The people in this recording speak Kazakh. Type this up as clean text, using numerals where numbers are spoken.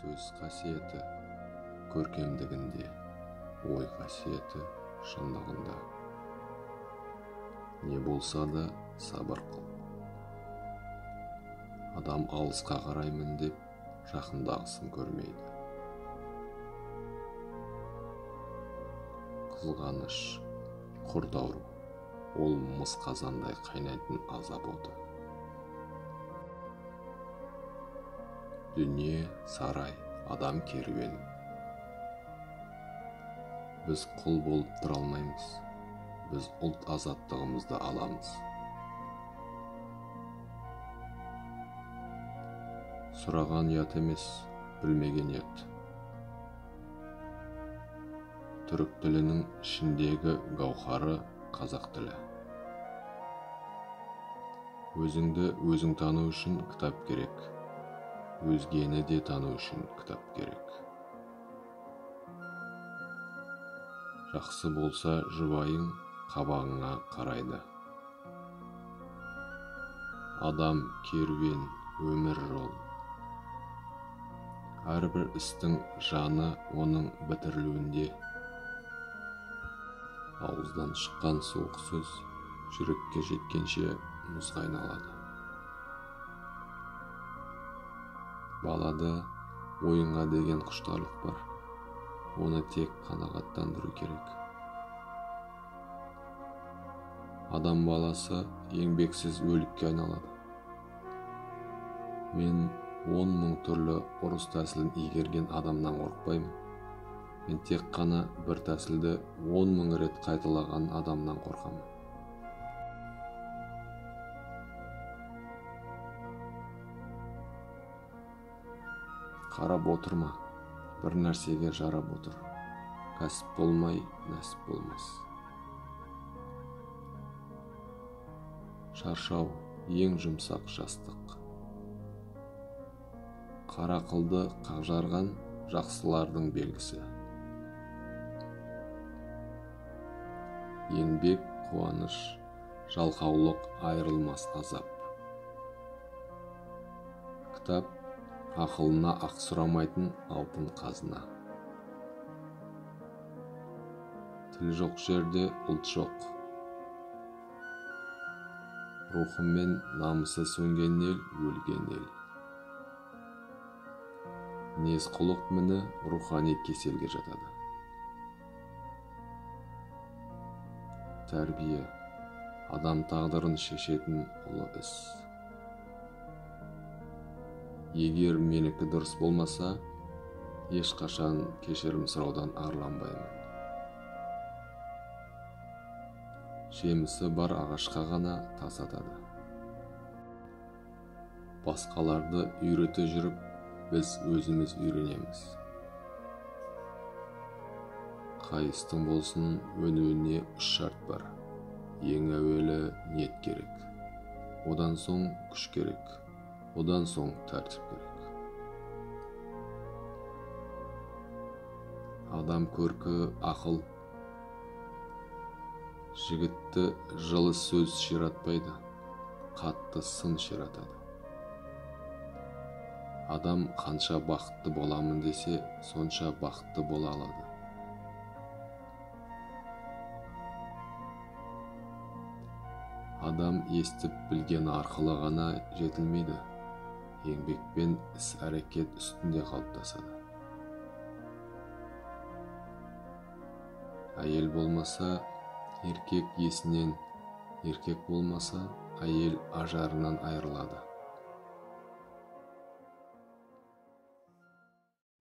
Сөз қасиеті көркемдігінде, ой қасиеті шындығында. Не болса да сабыр қыл. Адам алысқа қараймын деп жақындағысын көрмейді. Қызғаныш құрт ауру, ол мыс қазандай қайнайтын азап оты. Дүние сарай, адам керуен. Біз құл болып тұра алмаймыз, біз ұлт азаттығымызды аламыз. Сұраған ұят емес, білмеген ұят. Түрік тілінің ішіндегі гауһары қазақ тілі. Өзіңді өзің тану үшін кітап керек, өзгені де тану үшін кітап керек. Жақсы болса жұбайың қабағыңа қарайды. Адам керуен, өмір жол. Әрбір істің жаны оның бітірілуінде. Ауыздан шыққан суық сөз жүрекке жеткенше мұзға айналады. Балада ойынға деген құштарлық бар, оны тек қанағаттандыру керек. Адам баласы еңбексіз өлікке айналады. Мен 10 мың түрлі ұрыс тәсілін игерген адамнан қорықпаймын. Мен тек қана бір тәсілді 10 мың рет қайталаған адамнан қорқамын. Қарап отырма, бір нәрсеге жарап отыр. Кәсіп болмай, нәсіп болмас. Шаршау ең жұмсақ жастық. Қара қылды қақ жарған жақсылардың белгісі. Еңбек қуаныш, жалқаулық айырылмас азап. Кітап ақылына ақ сұрамайтын алтын қазына. Тіл жоқ жерде ұлт жоқ. Рухы мен намысы сөнген ел өлген ел. Мінез-құлық міні рухани кеселге жатады. Тәрбие адам тағдырын шешетін ұлы іс. Егер менікі дұрыс болмаса, ешқашан кешірім сұраудан арланбаймын. Жемісі бар ағашқа ғана тас атады. Басқаларды үйрете жүріп, біз өзіміз үйренеміз. Қай істің болсын өнуіне үш шарт бар. Ең әуелі ниет керек, одан соң күш керек, одан соң тәртіп керек. Адам көркі ақыл. Жігітті жылы сөз ширатпайды, қатты сын ширатады. Адам қанша бақытты боламын десе, сонша бақытты бола алады. Адам естіп білгені арқылы ғана жетілмейді, еңбекпен іс-әрекет үстінде қалыптасады. Әйел болмаса, еркек есінен, еркек болмаса, әйел ажарынан айырылады.